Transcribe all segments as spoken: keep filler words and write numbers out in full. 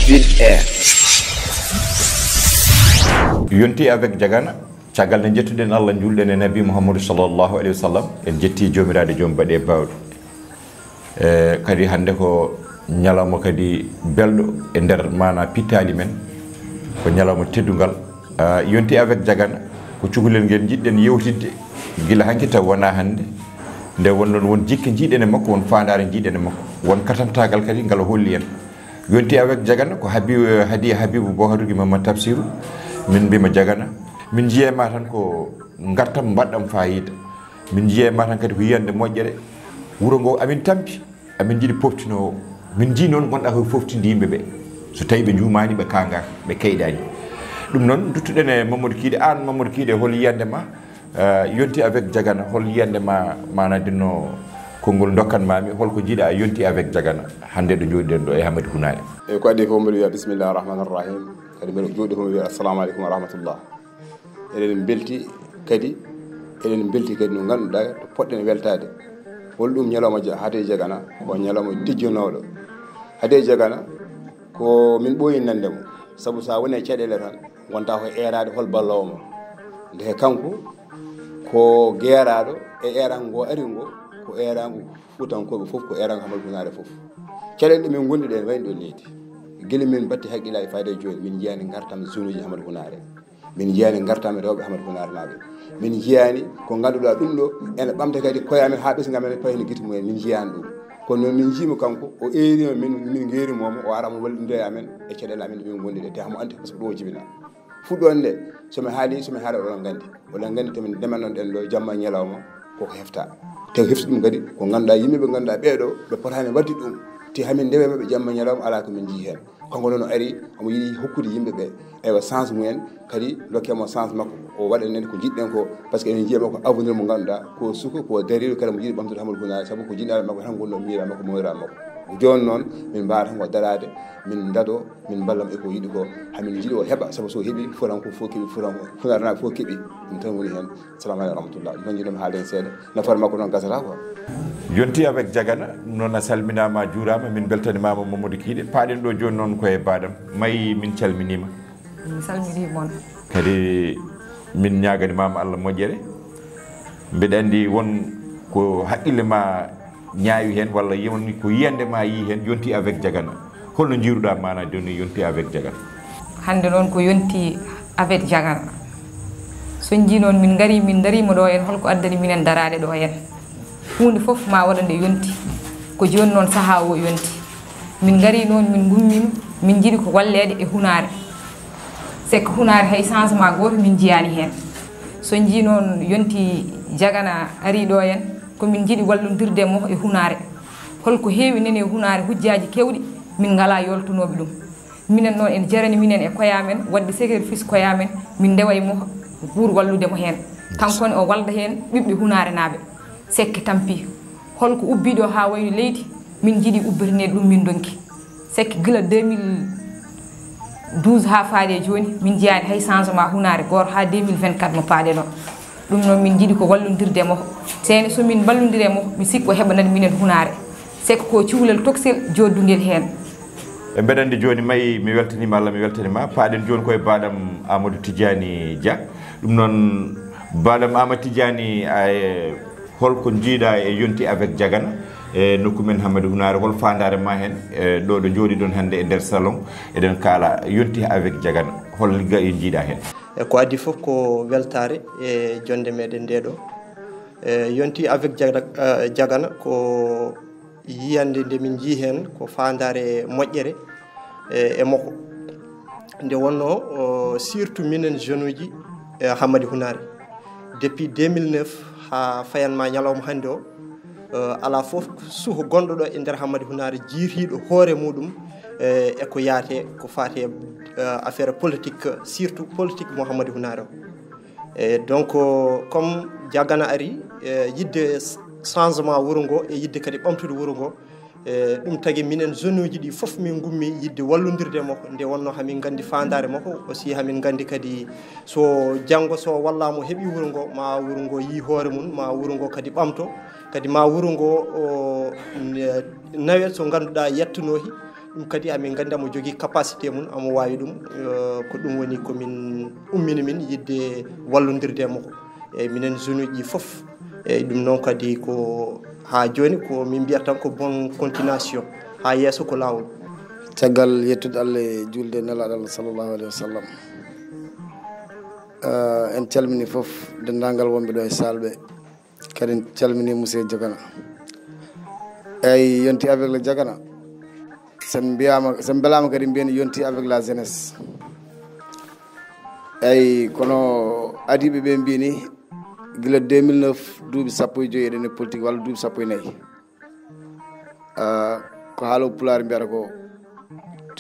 Vite Air. Yonti avec Jagana. Caggal nde njettuɗen Allah, njuulɗen e Nabi Muhammadu sallallahu alayhi wa sallam, en jetti Joomiraaɗo joom baɗe baawɗe. E kadi hannde ko ñalawma kadi belɗo e nder maana pittaali men, ko ñalawma teddungal. Ah, Yonti avec Jagana ko cukalel ngel njiɗɗen yewtidde gila hanki taw wonaa hannde. Nde won ɗon won jikke njiɗen e makko, won faandaare njiɗen e makko, won katantaagal kadi ngal o holli en. Yonti avec Jagana ko Habi-, Hadiya Habibu Bokaru Imam Tafsiru. Min mbima Jagana. Min njiye ma tan ko ngartam mbaɗɗam fayida. Min njiye ma tan kadi ko yiyande moƴƴere. Wuro ngo amin tampi, amin njiɗi poftinoowo. Min njii noon gonɗa ko foftinde yimɓe ɓe. So tawi ɓe njuumaani, ɓe kaangaaka, ɓe keyɗaani. Ɗum noon, duttuɗen e Mamadou Kiiɗe. Aan Mamadou Kiiɗe, hol yiyande ma? Eh, Yonti avec Jagana, hol yiyande ma, maana dinno konngol dokkan mami, holko jiiɗa Yonti avec Jagana, hannde ɗo jooɗiɗen ɗo e Hamadi Hunaare? Eyyi, ko adii fof mbiɗo wiya bismillahi rahmani rahim, kadi mbiɗo jooɗi fof mi wiya assalamu aleykum wa rahmatullah. Eɗen mbelti kadi, eɗen mbelti kadi no ngannduɗaa to poɗɗen weltaade. Hol ɗum ñalawma ja-, Hade Jagana, ko ñalawma tijjonooɗo. Hade Jagana, ko min ɓooyi nande mo, sabu so a woni e caɗeele tan, ngonta ko eeraade hol balloowo ma. Nde kanko ko geeraaɗo e eeraango ngo ari ngo, ko eeraango Fuutankooɓe fof, ko eeraango Hamadi Hunaare fof. Caɗeele ɗe min ngondi ɗe ene wayi ɗo leydi. Gila min mbatti haqqillaaji faade e jooni, min njiyaani ngartam zone uji Hamadi Hunaare. Min njiyaani ngartam rewɓe Hamadi Hunaare naaɓe. Min njiyaani ko ngannduɗaa ɗum ɗo ene ɓamta kadi koye amen haa ɓesnga men payi no gite mumen. Min njiyaani ɗum. Kono noon min njiima kanko, o eerima min, min ngeerimooma, o ara mo wallidinde e amen e caɗeele amen ɗe min ngondi ɗe, te hamo anndi parce que ɗum o jibina. Fuɗɗoode nde, so mi haali, so mi haala, oɗon nganndi. Oɗon nganndi to min ndemannoɗen ɗo jamma e ñalawma, koko hefta. Te ko hefti ɗum kadi, ko ngannduɗaa yimɓe ɓe ngannduɗaa ɓee ɗo, ɓe potaani waɗde ɗum. Te hamin ndewe maɓɓe jamma e ñalawma, alaa ko min njii heen. Kanko noon o ari, omo yiɗi hokkude yimɓe ɓe, eywa, chance mumen, kadi dokke mo chance makko, o waɗa nen ko njiɗɗen ko, parce que emin njiya makko avenir mo ngannduɗaa, ko suka, ko dariiɗo, kala mo yiɗi ɓamtude Hamadi Hunaare, sabu ko jinnaɓe makko tan ngonno, miira makko, mawira makko. Jooni noon, min mbaawata ko daraade, min ndado, min mballa mo e ko yiɗi ko, hamin njiɗi o heɓa, sabu so heɓi, Fuutanko fof keɓi, Fuutanko, Funaanaaɓe fof keɓi. Ɗum tan woni heen. Salamu aleykum wa rahmatullah. Ɗum tan njiɗmi haalde seeɗa. Nafoore makko noon gasata quoi. Yonti avec Jagana, ɗum noon a salminaama, a juuraama, min mbeltanimaama Mamadou Kiiɗe. Paaɗen ɗo jooni noon ko e baaɗam. Mayi min calminiima. Min calminii mon. Kadi min ñaaganimaama Allah moƴƴere. Mbeɗa anndi won ko haqqille ma ñaawi heen walla won ko yiyannde ma yii heen, Yonti avec Jagana. Holno njiiruɗaa maana jooni Yonti avec Jagana? Hannde noon ko Yonti avec Jagana. So njii noon min ngarii, min ndariima ɗo heen, holko addani minen daraade ɗo heen? Huunde fof ma waɗa nde yonti. Ko jooni noon sahaa o yonti. Min ngarii noon, min ngummiima, min njiɗi ko walleede e hunaare. C'est que hunaare hay changement gooto min njiyaani heen. So njii noon Yonti Jagana arii ɗo heen, ko min njiɗi wallondirde mo e hunaare. Holko heewi nani e hunaare, hujjaaji keewɗi, min ngalaa yoltunooɓe ɗum. Minen noon en jarani minen e koye amen, waɗde sacrifice koye amen, min ndewa e mo pour wallude mo heen. Kanko ne o walda heen ɓiɓɓe hunaarenaaɓe. Sekke tampi. Holko ubbii ɗo haa wayno leydi, min njiɗi ubbitineede ɗum min ndonki. Sekke gila deux mille douze haa faade e jooni, min njiyaani hay changement hunaare gooto haa deux mille vingt-quatre mo paaɗen o. Ɗum noon min njiɗi ko wallondirde mo. Seene so min mballondiri e mo, mi sikki o heɓanat minen hunaare. Sekke ko cukalel tokosel jooɗdungel heen. E mbeɗa anndi jooni mayi mi weltaniima Allah, mi weltaniima. Paaɗen jooni koye baaɗam Amadou Tidiani Dia. Ɗum noon, baaɗam Amadou Tidiani, a, e, holko njiiɗa e Yonti avec Jagana e nokku men Hamadi Hunaare, hol faandaare ma heen, e, ɗo ɗo njooɗiɗon hannde e nder salon, eɗen kaala Yonti avec Jagana, hol ligga e njiiɗa heen? E ko adii fof ko weltaare e jonnde meɗen nde ɗo. E, Yonti avec Jaga-, eh, Jagana ko yiyannde nde min njii heen ko faandaare moƴƴere e, e makko. Nde wonnoo, o, surtout minen jeune uji e Hamadi Hunaare. Depuis deux mille neuf haa fayanma ñalawma hannde o, eh, alaa fof suho gonɗo ɗo e nder Hamadi Hunaare jiitiiɗo hoore muɗum, eh, e ko yaate, ko faati e, eh, affaire politique, surtout politique mo Hamadi Hunaare o. E donc, comme Jagana ari, e yiɗde changement wuro ngo, e yiɗde kadi ɓamtude wuro ngo, e ɗum tagi minen jeune uji ɗi fof min ngummi yiɗde wallondirde makko, nde wonnoo hamin nganndi faandaare makko, aussi hamin nganndi kadi so janngo so wallaama o heɓii wuro ngo, ma wuro ngo yii hoore mum, ma wuro ngo kadi ɓamto. Kadi ma wuro ngo o, n-, nawe so ngannduɗaa yettanoohi, ɗum kadi amin nganndi amo jogii capacité mum, amo waawi ɗum. Eh, ko ɗum woni ko min ummini min yiɗde wallondirde e makko. Eyi, minen jeune uji fof, eyi, ɗum noon kadi ko haa jooni ko min mbiyata tan ko bonne continuation, haa yeeso ko laawol. Caggal yettude Allah e juulde nelaaɗo Allah sallallahu alayhi wa sallam, eh, en calmini fof denndaangal wonɓe ɗo e salle ɓe. Kadi en calmini monsieur Diagana. Eyi, yonti avec le Diagana. Sen mbiyama, sen mbelama kadi mbiyen yonti avec la jeunesse. Eyi, kono adiiɓe ɓe mbini gila deux mille neuf, duuɓi sappo e joyi eɗen e politique, walla duuɓi sappo e nayi. Ah, ko haalo pulaar mbiyata ko,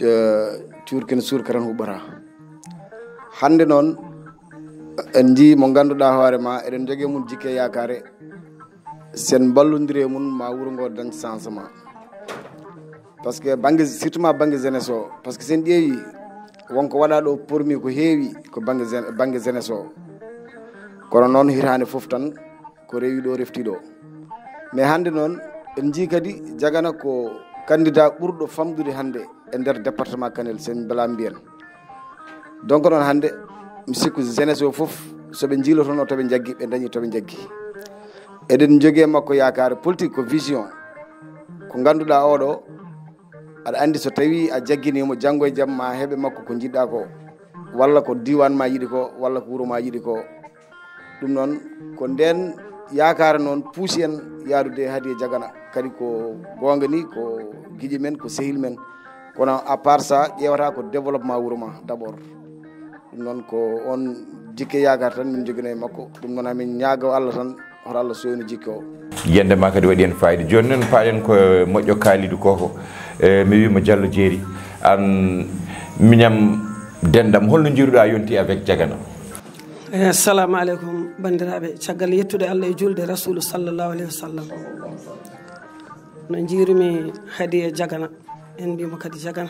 eh, cuurki no suurka tan huɓɓata. Hannde noon, en njii mo ngannduɗaa hoore ma, eɗen njogii mum jikke yaakaare. Sen mballondiri e mum, ma wuro ngo dañ changement. Parce que bannge, surtout ma bannge jeunesse o, parce que sen ƴeewi, wonko waɗa ɗo pormi ko heewi ko bannge jen-, bannge jeunesse o. Kono noon, hitaande fof tan, ko rewi ɗo, refti ɗo. Mais hannde noon, en njii kadi Diagana ko candidat ɓurɗo famɗude hannde e nder département Kanel, sen mbela mbiyen. Donc noon hannde, mi sikku jeunesse o fof, so ɓe njiilotono to ɓe njaggi, ɓe dañi to ɓe njaggi. Eɗen njogii e makko yaakaare politique, ko vision. Ko ngannduɗaa oɗo, aɗa anndi so tawi a jagginii mo, janngo e jam ma heɓe makko ko njiɗɗa ko, walla ko diiwaan ma yiɗi ko, walla ko wuro ma yiɗi ko. Ɗum noon, ko ndeen yaakaare noon puusi en yaadude Hadiya Diagana. Kadi ko goonga ni, ko giƴi men, ko sehil men. Kono à part ça, ƴeewata ko développement wuro ma d'abord. Ɗum noon, ko oon jikke yaakaar tan min njogino e makko. Ɗum noon, amin ñaago Allah tan, hoto Allah sownu jikke o. Yiyannde ma kadi waɗi en fayida. Jooni noon, paaɗen ko moƴƴo Kalidou Koko. E, mi wiima Diallo Jeeri. Aan, miñam, denɗam, holno njiiruɗaa yonti avec Diagana? Eh, assalamu aleykum, banndiraaɓe. Caggal yettude Allah e juulde Rasulu sallallahu alayhi wa sallam, no njiirumi Hadiya Diagana, en mbiimo kadi Diagana.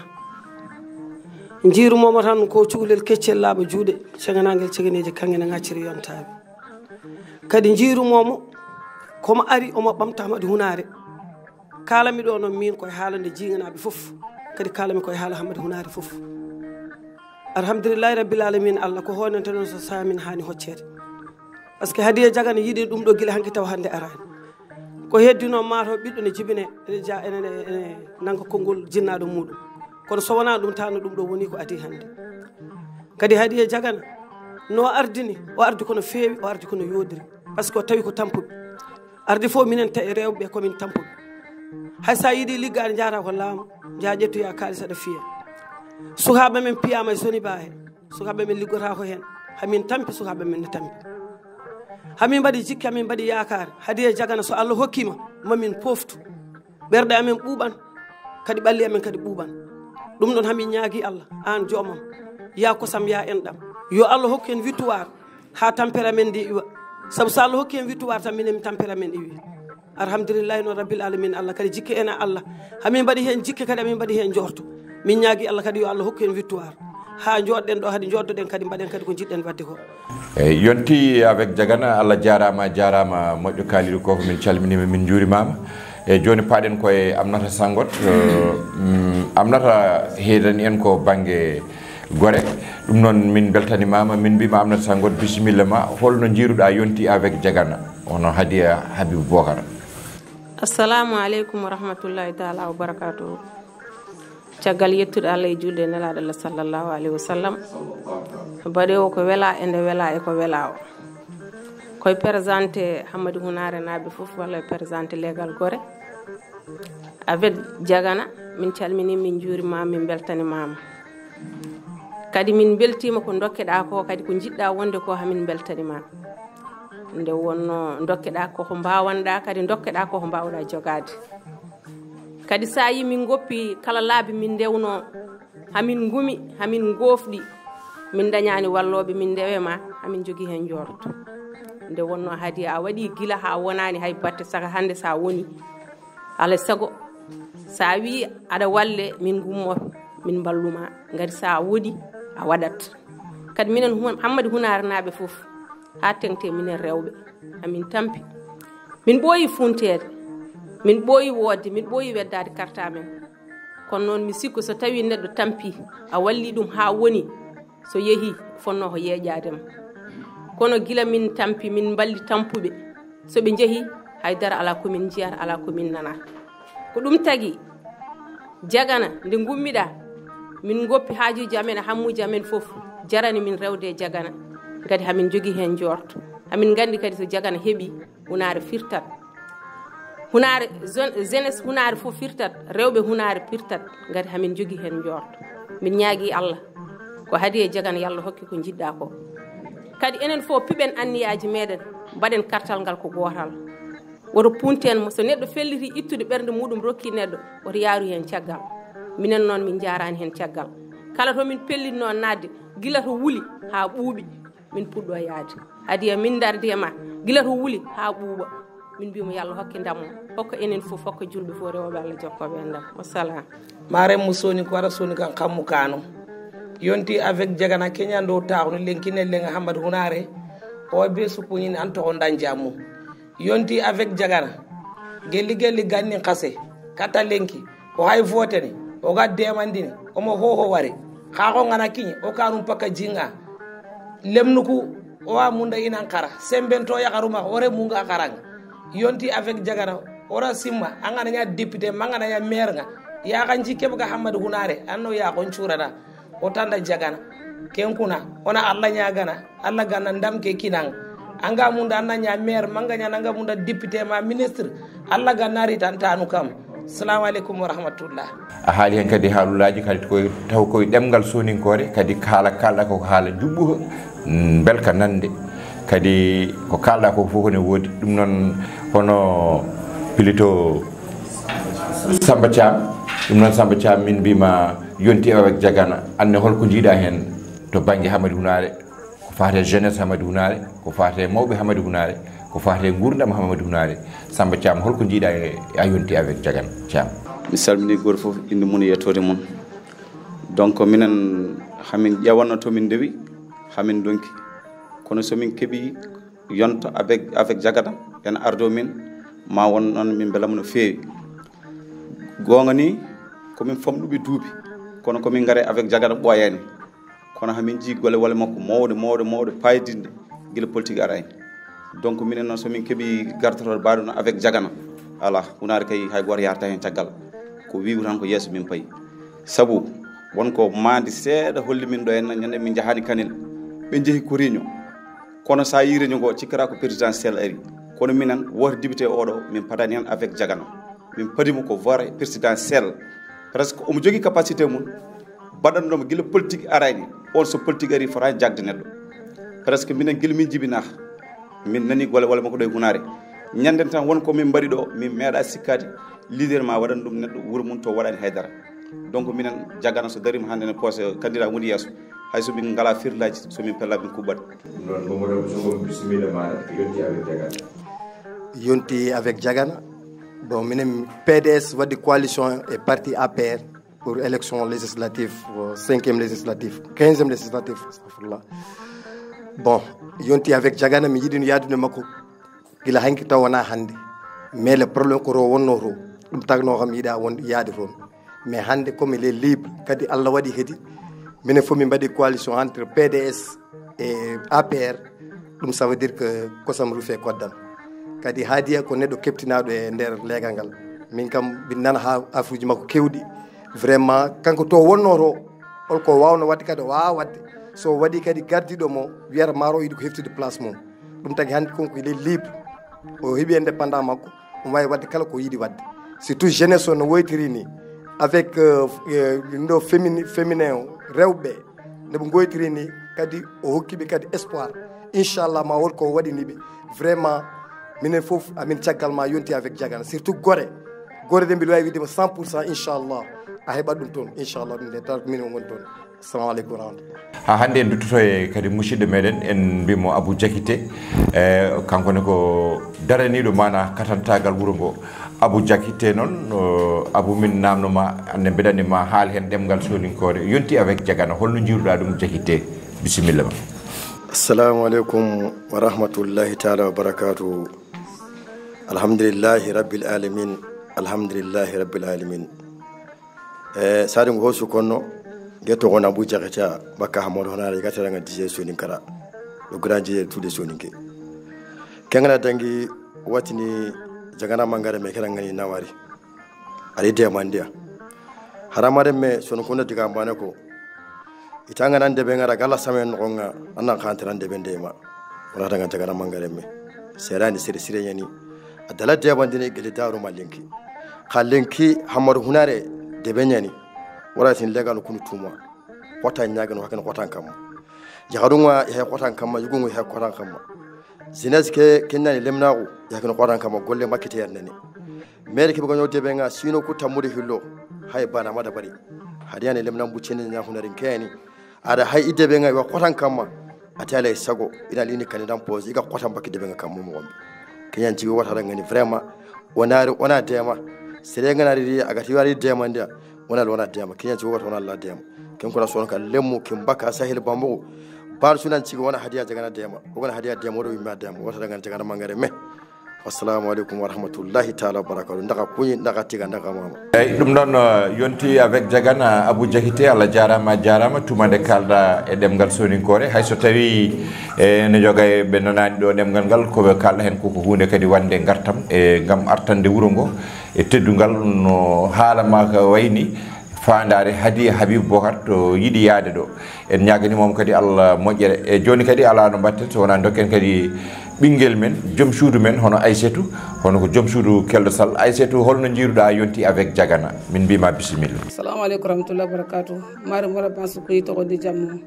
Njiirumomo tan ko cukalel keccel laaɓa juuɗe, ceganangel cegeneeji kaŋŋe ne ŋacciri yontaaɓe. Kadi njiirumomo komo ari omo ɓamta Hammadi Hunaare. Kaalanmi ɗo noon min koye haala nde jiiganaaɓe fof, kadi kaalanmi koye haala Hammadi Hunaare fof. Alhamdulillahi rabbil alamin, Allah ko honante noon so saamin haani hocceede. Parce que Hadiya Diagana yiɗi ɗum ɗo gila hanki tawa hannde araani. Ko heddi noon, maa taw ɓiɗɗo ne jibine, ene ja-, ene, ene, ene nanga konngol jinnaaɗo muɗum. Kono so wonaa ɗum, tawno ɗum ɗo woni ko adii hannde. Kadi Hadiya Diagana, no ardini, o ardi kono feewi, o ardi kono yooɗiri. Parce que o tawi ko tampuɓe. Arde fof minen ta-, rewɓe ko min tampuɓe. Hay sa yiɗi liggaade, njaata ko laamu, nja ƴettoya kaalis aɗa fiya. Sukaaɓe men piyama e Soniba he. Sukaaɓe men liggota ko heen. Hamin tampi, sukaaɓe men ne tampi. Hamin mbaɗi jikke, hamin mbaɗi yaakaare. Hadiya Diagana, so Allah hokkima, mamin poftu. Ɓerɗe amen ɓuuɓan, kadi ɓalli amen kadi ɓuuɓan. Ɗum ɗon hamin ñaagi Allah, aan joomam, ya kosam, ya enɗam. Yo Allah hokku en victoire, haa tampere amen ndi iwa. Sabu so Allah hokki en victoire tan, minen mi tampere amen iwi. Alhamdulillahi noon rabbil alamin, Allah kadi jikke en e Allah. Hamin mbaɗi heen jikke kadi, hamin mbaɗi heen njorto. Min ñaagi Allah kadi yo Allah hokku en victoire. Haa njooɗɗen ɗo kadi, njooɗoɗen kadi, mbaɗen kadi ko njiɗɗen waɗde ko. Eyyi, yonti avec Diagana, Allah jaaraama, jaaraama moƴƴo Kalidou Koko, min calminiima, min njuurimaama. E jooni paaɗen koye Aminata Sangot. Eh, mm, Aminata heedani en ko bannge Gore. Ɗum noon min mbeltanimaama, min mbiima Aminata Sangot, bisimilla ma, holno njiiruɗaa yonti avec Diagana, hono Hadiya Habibou Bocara? Assalamu aleykum wa rahmatullahi taala wa barakatuhu. Caggal yettude Allah e juulde e nelaaɗo Allah sallallahu alayhi wa sallam, baɗewo ko wela e nde wela e ko wela o. Koye présenté Hammadi Hunaare naaɓe fof, walla e présenté leegal Gore. Avec Diagana, min calmini, min njuurimaama, min mbeltanimaama. Kadi min mbeltiima ko ndokkeɗaa ko, kadi ko njiɗɗaa wonde ko, hamin mbeltanimaa. Nde wonno ndokkeɗaa ko, ko mbaawanɗaa, kadi ndokkeɗaa ko, ko mbaawɗaa jogaade. Kadi so a yii min ngoppi kala laabi min ndewno, hamin ngumi, hamin ngofɗi, min ndañaani wallooɓe, min ndewe ma, hamin jogii heen njoorto. Nde wonno Hadiya a waɗi gila haa wonaani hay batte, saka hannde so a woni, alaa e sago, so a wii aɗa walle, min ngummoto, min mballu ma. Ngati so a woɗi, a waɗat. Kadi minen Hum-, Hammadi Hunaare naaɓe fof, haa teŋti e minen rewɓe, hamin tampi. Min ɓooyi fuunteede, min ɓooyi woodde, min ɓooyi weddaade karta men. Kono noon, mi sikku so tawii neɗɗo tampi, a walli ɗum haa woni, so yehi, fonnoo ko yeeƴaade ma. Kono gila min tampi, min mballi tampuɓe, so ɓe njehi, hay dara alaa ko min njiyata, alaa ko min nanata. Ko ɗum tagi, Jagana, nde ngummiɗaa, min ngoppi haajuuji amen e hammuuji amen fof, jarani min rewde e Jagana. Ngati hamin njogii heen njoorto. Hamin nganndi kadi so Jagana heɓii, hunaare firtat. Hunaare, jeun-, jeunesse hunaare fof firtat, rewɓe hunaare firtat, ngati hamin njogii heen njoorto. Min ñaagii Allah, ko hadi e Jagana, yo Allah hokke ko njiɗɗaa ko. Kadi enen fof piɓen anniyaaji meɗen, mbaɗen kartal ngal ko gootal. Woto punten mo, so neɗɗo felliti ittude ɓernde muɗum rokki neɗɗo, woto yaaru heen caggal. Minen noon, min njaaraani heen caggal. Kala to min pellitnoo naatde, gila to wuli haa ɓuuɓi, min puɗɗoo yaade. Hadiya min ndardi e ma, gila to wuli haa ɓuuɓa. Min mbiima yo Allah hokke ndam o, hokka enen fof, hokka julɓe fof, rewɓe Allah jokkooɓe e ndam. Wassalam. Marem mo soni ko ara soni kan kammu kano. Yonti avec Jagana Kenya ndo taxu ni lenki ne lenga Hamad Hunare. O be supuñin an to ndan jamu. Yonti avec Jagana. Gelli gelli ganni kase. Kata lenki. O hay voteni. O ga demandini. O mo ho ho wari. Ka ko ngana kiñi. O kanum paka jinga. Lemnuku. O wa munda inan kara. Semben to ya karuma. Ore munga karang. Yonti avec Jagana. Ora simma. Angana nya député. Mangana nya maire nga. Ya kanji kebga Hamad Hunare. Anno ya kon churana. O tanda Jagana. Kenkuna. Ona Allah nya gana. Allah gana ndam ke kinan. Anga munda anna nya maire, manga nya nanga munda député ma ministre. Allah gana ri tantanu kam. Assalamu alaikum wa rahmatullah. A haali heen kadi haalulaaji kadi koye, taw koye ɗemngal soninkoore, kadi kaala kaalɗa ko haala juɓɓuka, mm, mbelka nande. Kadi ko kaalɗa ko fof ko ne woodi. Ɗum noon hono pilito Samba Thiam, ɗum noon Samba Thiam, min mbima yonti avec Jagana, anne holko jiiɗa heen to bannge Hamadi Hunaare? Ko faati e jeunesse Hamadi Hunaare, ko faati e mawɓe Hamadi Hunaare, ko faati e nguurndam Hamadi Hunaare. Samba Thiam, holko njiiɗa e a yonti avec Jagana Thiam? Mi salmini gooto fof, innde mum e yettoode mum. Donc, minen, hamin ƴewanno to min ndewi, hamin ndonki. Kono so min keɓi yonto avec, avec Jagana, en ardo min, ma won noon min mbelama no feewi. Goonga ni, ko min famɗuɓe duuɓi, kono ko min ngare avec Jagana ɓooyani. Kono hamin jii golle wale makko mawɗe, mawɗe, mawɗe, paydinɗe, gila politique arani. Donc, minen noon, so min keɓi gartotooɗo baaɗo no avec Jagana, ala, Hunaare kay hay gooto yarata heen caggal. Ko wiiwi tan ko yeeso min payi. Sabu, won ko maandi seeɗa holli min ɗo en, ñande min njahaani Kanel. Ɓe njehi ko réunion. Kono sa yii réunion ngo, cikkata ko présidentiel ari. Kono minen, wooto député oɗo, min padani heen avec Jagana. Min padi mo ko vote présidentiel. Presque omo jogii capacité mum. Baɗanɗo mo gila politique arani, on so politique ari fota jagde neɗɗo. Presque minen gila min jibinaka, min nani golle wala makko ɗo e Hunaare. Ñanden tan won ko min mbaɗi ɗo, min meeɗa sikkaade leader ma waɗan ɗum neɗɗo wuro mum to waɗani haydara. Donc minen Jagana so darima hannde ne poose candidat woni yeeso, hay so min ngala firlaji, so min pella min kuɓɓat. Ɗum noon, Mamadou Abdou Sow, bisimilla maɗa, yonti avec Jagana. Yonti avec Jagana. Bon, minen P D S waɗi coalition e parti A P R pour élection législative, euh, cinquième législative, quinzième législative, astafirullah. Bon, yonti avec Jagana, mi yiɗino yaadude makko gila hanki taw wona hannde. Mais le problème ko ro wonno to, ɗum tagno kam yiɗa won yaade toon. Mais hannde comme il est libre, kadi Allah waɗi kadi, minen fof min mbaɗi coalition entre P D S e A P R, ɗum ça veut dire que kosam rufi e koddam. Kadi Hadiya ko neɗɗo keɓtinaɗo e nder leegal ngal. Min kam, min nana ha affaire uji makko kewɗi. Vraiment, kanko to wonno to, holko wawno wadde kadi o wawa wadde. So waɗi kadi gardiɗo mo, wiyata maro yiɗi ko heftude place mum. Ɗum tagi hannde kanko il est libre. O heɓi indépendant makko, omo wawi wadde kala ko yiɗi wadde. Surtout jeunesse o no woytiri ni, avec, euh, euh, ndo fémini-, féminin o, rewɓe, nde ɓe goytiri ni, kadi o hokkiɓe kadi espoir. Inchallah, ma won ko waɗiniɓe. Vraiment, minen fof, amin caggal ma yonti avec Jagana. Surtout Gore. Gore de mbiɗa wawi wiide mo cent pour cent, inchallah. A heɓat ɗum toon, inchallah, ɗum de, taw ko minen woni toon. Assalamu aleykum wa rahmatullah. Ha hannde en duttoto e kadi musidɗo meɗen, en mbimo Abou Diakité. E, kanko ne ko daraniɗo mana katantagal wuro ngo. Abou Diakité noon, o, Abou, min namno ma, ande mbeɗani ma haal hen ɗemgal soninkore. Yonti avec Jagana, holno jiiruɗa ɗum Diakité? Bisimilla ma. Assalamu aleykum wa rahmatullahi taala wa barakatuhu. Alhamdulillahi rabbil alamin. Alhamdulillahi rabbil alamin. E sadi ngo hosu konno, ge to gona bu jakata baka hamor hona ga taranga dije sonin kara. Le grand dije tude soninke. Kengana dangi watini jagana mangare me kara ngani nawari. Ali de mandia. Harama de me sonu kunda diga mbane ko. Itanga nan debe ngara gala samen nogonga, anan kantaran debe ndema. Wala daga jagara mangare me. Serani sere sire yani. Adala deba ndini gele daru malinki. Kalinki hamar hunare debe nyani. Wala tin legal kunu tuma. Kota nyaga no hakan kota kama. Jagarunga ya kota kama, yugungu ya kota kama. Jeunesse ke kennani lemnaxu, yakino xotan kama golle makkite yannene. Maire ke be ganyo debe nga sino ku tamuri hillo. Hay bana mada bari. Hadiyane lemnan buccene nya hunarin kayani. Ada hay idebe nga wa xotan kama. Atale sago ina lini kanidan pose iga xotan baki debe nga kama mo gombe. Kenyan jigo wata ngani vraiment. Onari ona dema. Sere ngana ri agati wari dema ndia. Wona lo wona dema kinya ci wota wona la dema. Ken ko rasul ka lemmu kin baka sahil bambu. Bar sunan ci wona hadiya jagana dema. Wona hadiya dema do ma dema wota daga jagana mangare me. Assalamu alaikum wa rahmatullahi ta'ala wa barakatuh. Ndaka kunyi ndaka tiga ndaka mama. Eyyi, ɗum noon, eh, yonti avec Jagana Abou Diakité, Allah jaaraama, a jaaraama, tuma nde kaalɗa e ɗemngal soninkoore, hay so tawii, eh, ene joga e ɓe nanaani ɗo ɗemngal ngal, ko ɓe kaalɗa heen ko, ko huunde kadi wonde ngartam, e ngam artande wuro ngo, e teddungal no haala ma ka wayni, faandaare Hadiya Habib Bokar to yiɗi yaade ɗo. En ñaaganiima mo kadi Allah moƴƴere. E jooni kadi alaa no mbaɗten so wonaa ndokken kadi ɓinngel men, joom suudu men, hono Aysatu, hono ko joom suudu Keldo Sall. Aysatu, holno njiiruɗaa yonti avec Jagana? Min mbiima bisimilla. Assalamu aleykum warahmatullahi wabarakatuh. Mari mora ban su kuyi togo di jammo.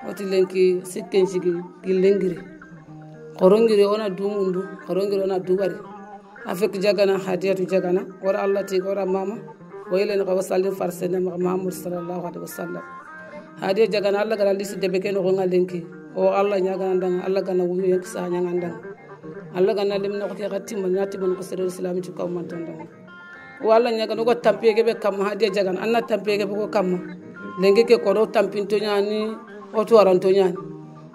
Oti lenki sikken sigi gi lengiri. Korongiri ona dumundu, korongiri ona dubari. Avec Jagana, Hadiyatu Jagana, wara Allah ti, wara mama, waylen ka wasalin farsene ma Muhammad sallallahu alaihi wasallam. Hadiya Jagana, Allah gara lisi debe ke no nga lenki. O Allah nya gana ndanga, Allah gana wuyu yen kisa nya nga ndanga. Allah gana lim no ke gatti man nyati man ko sere Islam ci kaw man tondanga. O Allah nya gana ko tampiye ke be kam Hadiya Jagana, anna tampiye ke be ko kam. Lenki ke ko do tampin to nyani, o to aran to nyani.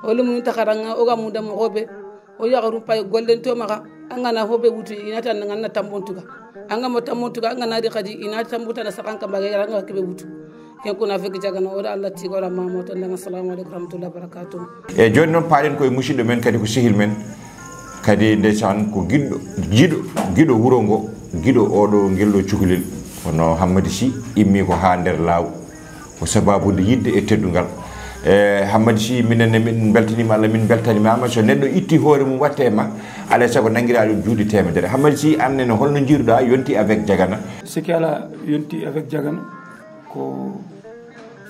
O lumu takaranga, o ga munda mo be. O yaxaru pay gollento maxa, a ngana fo be wutu, i nata nanga na tambontuga. A nga mo tambontuga, a ngana di xadi, i nata tambuta na saxan kamba ga, yara nga ke be wutu. Ken kuna fek Jagana, o da Allah tigo, o da mamo, to nanga, assalamu alaikum warahmatullahi wabarakatuh. E jooni noon, paaɗen koye musidɗo men, kadi ko sehil men, kadi ndeysaan ko giɗɗo, giɗo, giɗo wuro ngo, giɗo oɗo ngel ɗo cukalel. Kono Hammadi Sy immi ko haa nder laaw. Ko sababude yiɗde e teddungal. E, Hammadi Sy, minen ne min mbeltaniima Allah, min mbeltaniima ma. So neɗɗo itti hoore mum watte e ma, alaa e sago nanngiraa ɗum juuɗe teemedere. Hammadi Sy, aan ne, holno njiiruɗaa yonti avec Jagana? Sikki alaa, yonti avec Jagana ko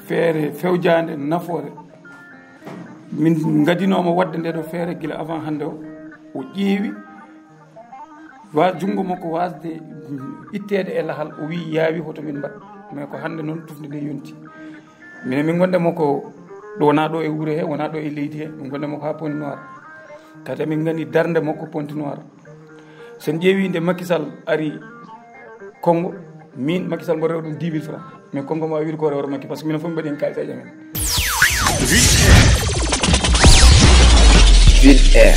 feere fewjaande nafoore. Min ngadinooma waɗde nde ɗo feere gila avant hannde o. O ƴeewi wa junngo makko waasde itteede e lahal, o wiyi yaawi hoto min mbaɗ. Mais ko hannde noon tufnde nde yonti. Minen min ngonde makko ɗo, wonaa ɗo e wuro he, wonaa ɗo e leydi he, min ngonde makko haa Pointe Noire. Kadi min ngani darnde makko Pointe Noire. Sen ƴeewi nde Macky Sall ari Congo, min Macky Sall mboɗo ɗum dix mille francs. Mais Congo ma wiide ko rewre Macky, parce que minen fof min mbaɗi heen kaalis e amen. Ville Air.